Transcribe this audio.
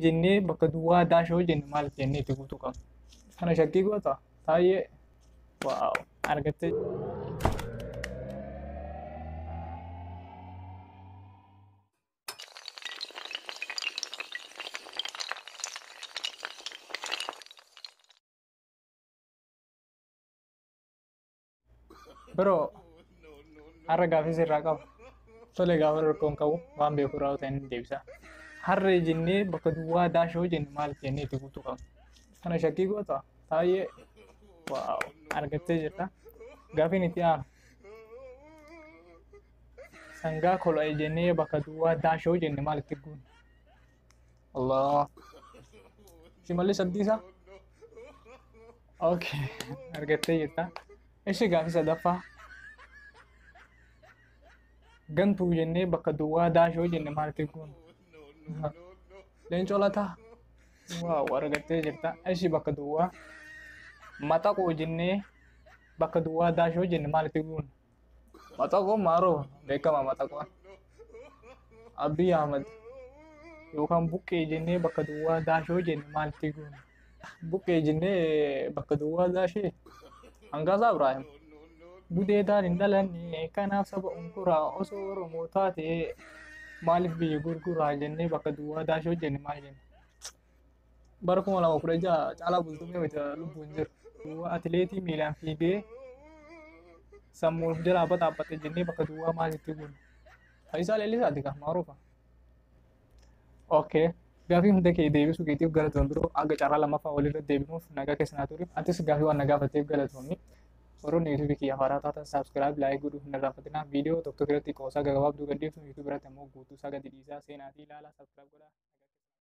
Jennee bakka duwwaa daashoo jenne maal jennee itti guutuu qabna? Kana shakkii goota? Taayyee. Waaw, argattee. Biroo har'a gaaffii sirraa qaba. Tole, gaafa rakkoon qabu waan beeku irraa ta'e ni deebisa. Harree jennee bakka duwwaa daashoo jenne maal jennee itti guutuu qabna? Kana shakkii goota? Taayyee. Waaw, argattee jirta. Gaaffiin itti aanu. Sangaa kola'e jennee bakka duwwaa daashoo jenne maal itti guunna? Allah. Shimallis Abdiisaa? Okay, argattee jirta. Ishi gaaffii sadaffaa. Gantuu jennee bakka duwwaa daashoo jenne maal itti guunna? Leencoo Lataa? Waaw, argattee jirta. Ishi bakka duwwaa. Maxaqoo jennee bakka duwwaa daashoo jenne maal itti guunna? Maxaqoo maaroo beekama maxaqoon. Abiy Ahmad yookaan buqqee jennee bakka duwwaa daashoo jenne maal itti guunna? Buqqee jennee bakka duwwaa daashee Hangaasaa Ibraahim. Gudeedaan hin dhalanne kanaaf saba unkuraa, osoo Oromoo taate maaliif biyya gurguraa jennee bakka duwwaa daashoo jenne maal jenne? Bara 2016 Caalaa Bultumee wayita lubbuun jiru. Atileetii miilaan fiigee sammuu of jalaa baxaaphate jennee bakka duwwaa maalitti guunna? Fayyisaa Leellisaati kan maaruufa. Okay. Gaafii hunda kee deebisuu keetiif galatoon biroo, aga carraa lammaffaa walirra deebinuuf nagaa keessa naa turi. Atis gaafii waan na gaafatteef galatoomi. Warroonni YouTube kiyya haaraa taatan subscribe, like godhuu hin irraanfatinaa. Viidiyoo tokko tokko irratti qoosaa gaggabaabduu gadhiifnu, YouTube irratti ammoo guutuu isaa gadi dhiisaa seenaatii ilaalaa, subscribe godhaa.